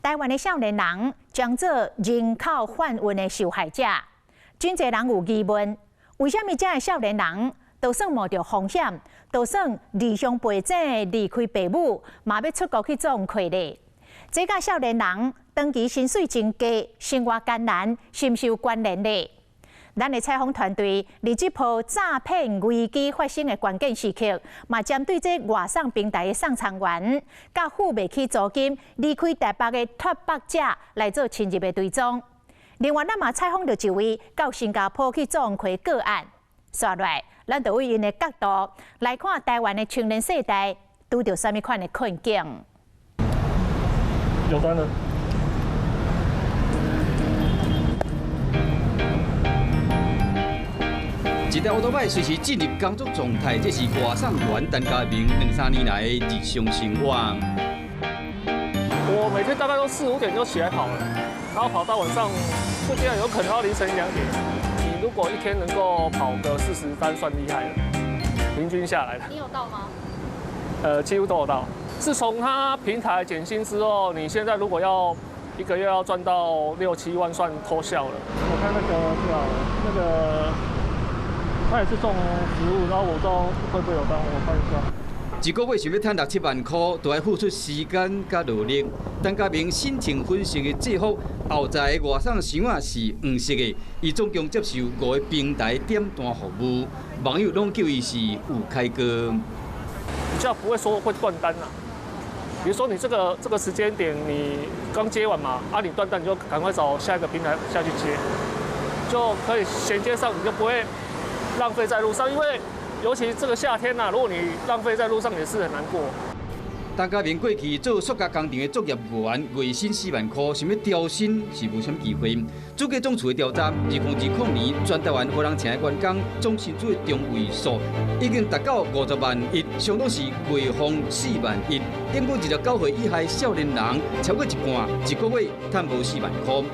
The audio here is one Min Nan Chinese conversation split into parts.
台灣的少年人將做人口販運的受害者，真濟人有疑問：為啥物遮的少年人就算冒著風險，就算離鄉背井離開爸母，嘛欲出國去創課咧？這佮少年人長期薪水真低、生活艱難，是毋是有關聯咧？咱的採訪團隊佇這波詐騙危機發生的關鍵時刻，嘛針對這外送平台的送餐員，佮付袂起租金離開台北的脫北者來做深入的追蹤。另外，咱嘛採訪著一位到新加坡去創課個案。紲落來，咱就對𪜶的角度來看台灣的青年世代拄著啥物款的困境。有單了。一台歐多擺隨時進入工作狀態，這是外送員陳家明兩三年來的日常生活。我每天大概都四五點就起來跑了，然後跑到晚上，最近有可能到凌晨2點。你如果一天能夠跑個40單，算厲害了，平均下來。你有到嗎？幾乎都有到。自從他平台減薪之後，你現在如果要一個月要賺到六七萬，算偷笑了。我看那個對啊，那個。他也是送食物，然後我不知道會不會有單，我看一下。一個月想欲趁六七萬箍，都愛付出時間佮努力。陳家明身穿粉色的制服，後座的外送箱仔是黃色的。伊總共接受五个平台點單服務，網友攏叫伊是有開哥。比較不會說會斷單啦。比如說你這個時間點你剛接完嘛，啊你斷單你就趕快找下一個平台下去接，就可以銜接上，你就不會浪費在路上，因為尤其這個夏天呐，如果你浪費在路上，也是很難過。陳家明過去做塑膠工廠的作業員，月薪4萬箍，想欲調薪是無啥物機會。主計總處的調查，2020年全台灣予人請的員工總薪資的中位數已經達到50萬1，相當是月俸4萬1。頂過29歲以下少年人超過一半，一個月趁無4萬箍。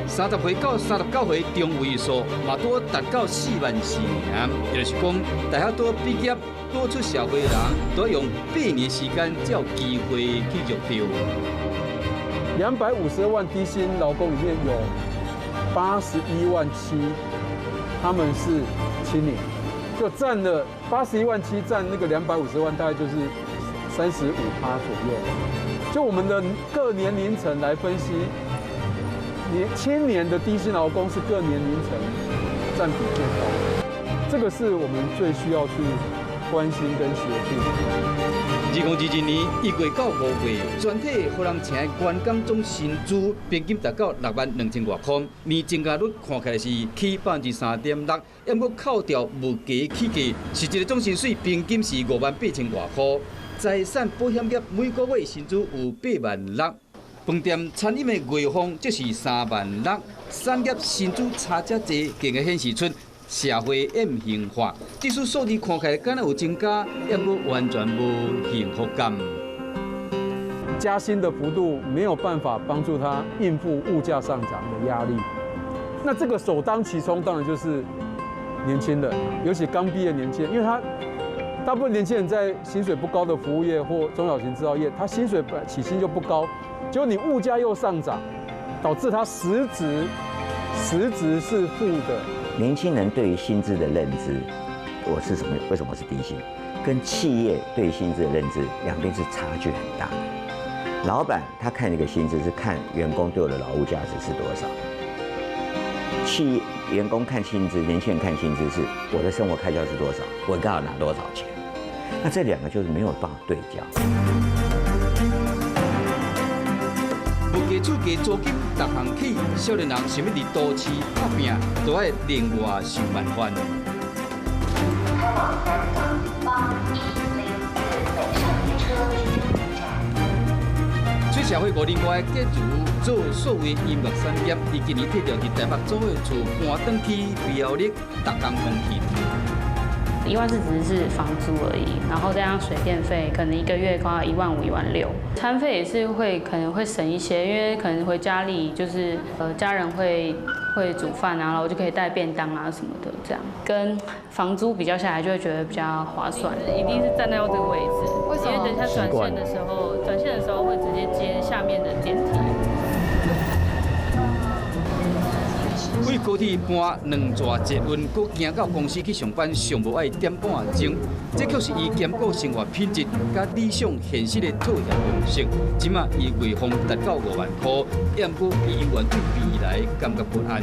30歲到39歲中位數嘛，拄達到4萬4爾，也就是講，大學拄畢業、拄出社會的人，都欲用8年時間才有機會去入著。252萬低薪勞工裡面有81.7萬，他們是青年，就佔了81.7萬，佔那個250萬，大概就是35%左右。就我們的各年齡層來分析。年青年的低薪勞工是各年齡層佔比最高，這個是我們最需要去關心跟協助。2022年1月到5月，全體予人請的員工總薪資平均達到6萬2千外箍，年增加率看起來是起3.6%，毋過扣掉物價起價，實際的總薪水平均是5萬8千外箍。財產保險業每個月薪資有8萬6。飯店餐飲的月俸則是3萬6，產業薪資差遮濟，更會顯示出社會扁平化。即使數字看起來敢若有增加，猶閣完全無幸福感。加薪的幅度沒有辦法幫助他應付物價上漲的壓力。那這個首當其衝當然就是年輕人，尤其剛畢業年輕人，因為他大部分年輕人在薪水不高的服務業或中小型製造業，他薪水起薪就不高。結果你物價又上漲，導致他實質是負的。年輕人對於薪資的認知，我是什麼？為什麼是低薪？跟企業對薪資的認知，兩邊是差距很大的。老闆他看這個薪資是看員工對我的勞務價值是多少。企業員工看薪資，年輕人看薪資是我的生活開銷是多少，我剛好拿多少錢。那這兩個就是沒有辦法對焦。物價厝價租金逐項起，少年人想欲佇都市拍拚，都愛另外想辦法。開往南港8104北上列車終站。出社會5年外，繼續做數位音樂產業。伊今年提著佇台北租的厝搬轉去苗栗，逐工通勤。1.4萬只是房租而已，然後再加上水電費，可能一個月快要1.5萬、1.6萬。餐費也是會可能會省一些，因為可能回家裡就是家人會煮飯啊，然後我就可以帶便當啊什麼的，這樣跟房租比較下來，就會覺得比較划算。一定是站在這個位置，為什麼？因為等一下轉線的時候，轉線的時候會直接接下面的電梯。高鐵搬兩座捷運，閣行到公司去上班，上無愛點半鐘。這卻是伊兼顧生活品質佮理想現實的妥協方式。這馬伊月俸達到5萬箍，也毋過伊猶原對未來感覺不安。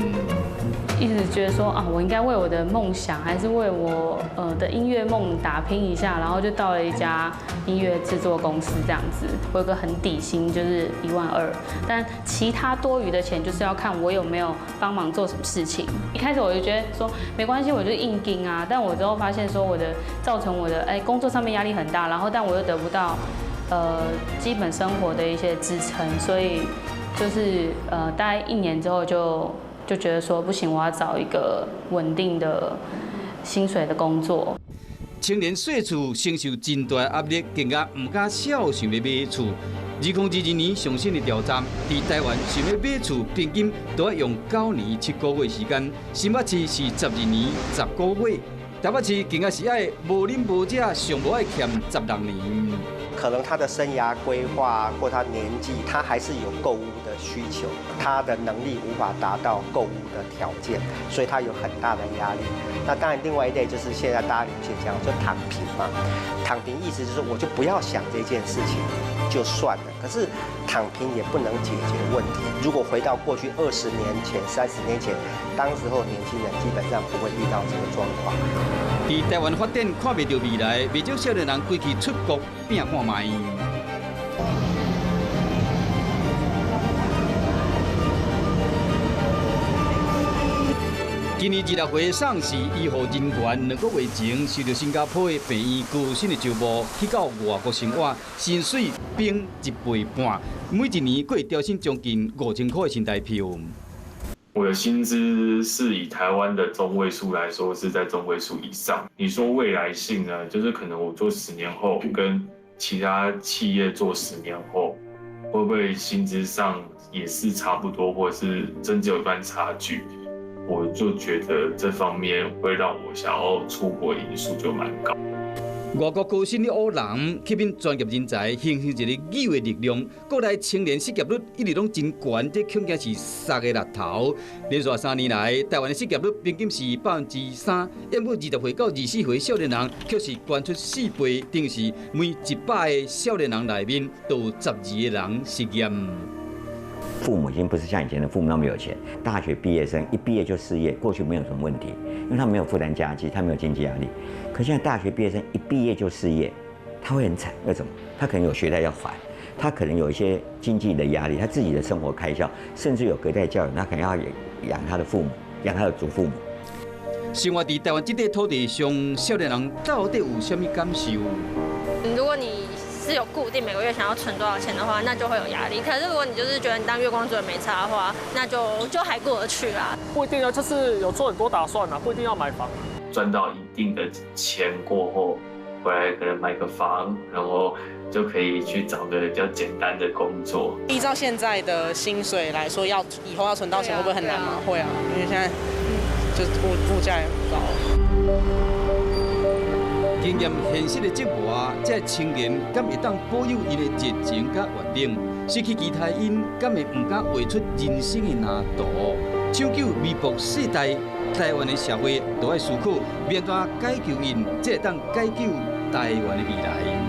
一直覺得說啊，我應該為我的夢想，還是為我的音樂夢打拼一下，然後就到了一家音樂製作公司這樣子。我有個很底薪，就是1萬2，但其他多餘的錢就是要看我有沒有幫忙做什麼事情。一開始我就覺得說沒關係，我就硬撐啊。但我之後發現說我的造成我的工作上面壓力很大，然後但我又得不到基本生活的一些支撐，所以就是大概一年之後就覺得說不行，我要找一個穩定的薪水的工作。青年稅厝承受真大壓力，更加毋敢肖想欲買厝。2022年上新的調查，佇台灣想欲買厝，平均都愛用9年7個月時間；新北市是12年10個月，台北市更加是愛無啉無食，上無愛欠16年。可能他的生涯規劃或他年紀，他還是有購屋的需求，他的能力無法達到購屋的條件，所以他有很大的壓力。那當然，另外一類就是現在大家流行講就躺平嘛，躺平意思就是我就不要想這件事情，就算了。可是躺平也不能解決問題。如果回到過去20年前、30年前，當時候年輕人基本上不會遇到這個狀況。佇台灣發展看袂著未來，袂少少年人規氣出國拚看覓。今年26歲喪屍醫護人員2個月前受著新加坡的病院高薪的招募，去到外國生活，薪水平一倍半，每一年閣會調薪將近5000箍的新台票。我的薪資是以台灣的中位數來說，是在中位數以上。你說未來性呢？就是可能我做十年後，跟其他企業做十年後，會不會薪資上也是差不多，或者是甚至有一段差距？我就覺得這方面會讓我想要出國因素就蠻高。外國高薪的挖人，吸引專業人才，形成一个異的力量。國內青年失業率一直攏真懸，這恐驚是捒的獵頭。連續3年來，台灣的失業率平均是3%，毋過20歲到24歲少年人卻是懸出4倍，等於是每100個少年人內面都有12個人失業。父母已經不是像以前的父母那麼有錢，大學畢業生一畢業就失業，過去沒有什麼問題，因為他沒有負擔家計，他沒有經濟壓力。可現在大學畢業生一畢業就失業，他會很慘。為什麼？他可能有學貸要還，他可能有一些經濟的壓力，他自己的生活開銷，甚至有隔代教養，他可能要養他的父母，養他的祖父母。生活佇台灣這塊土地上，少年人到底有啥物感受？如果你是有固定每個月想要存多少錢的話，那就會有壓力。可是如果你就是覺得你當月光族也沒差的話，那就還過得去啦。不一定啊，就是有做很多打算啊，不一定要買房。賺到一定的錢過後，回來可能買個房，然後就可以去找個比較簡單的工作。依照現在的薪水來說，要以後要存到錢會不會很難嗎？會啊，因為現在就物價也很高。經驗現實的折磨，這青年敢會當保有𪜶的熱情佮願望？失去期待，𪜶敢會毋敢畫出人生的藍圖？搶救微薄世代，台灣的社會都愛思考，欲按怎解救𪜶，才會當解救台灣的未來。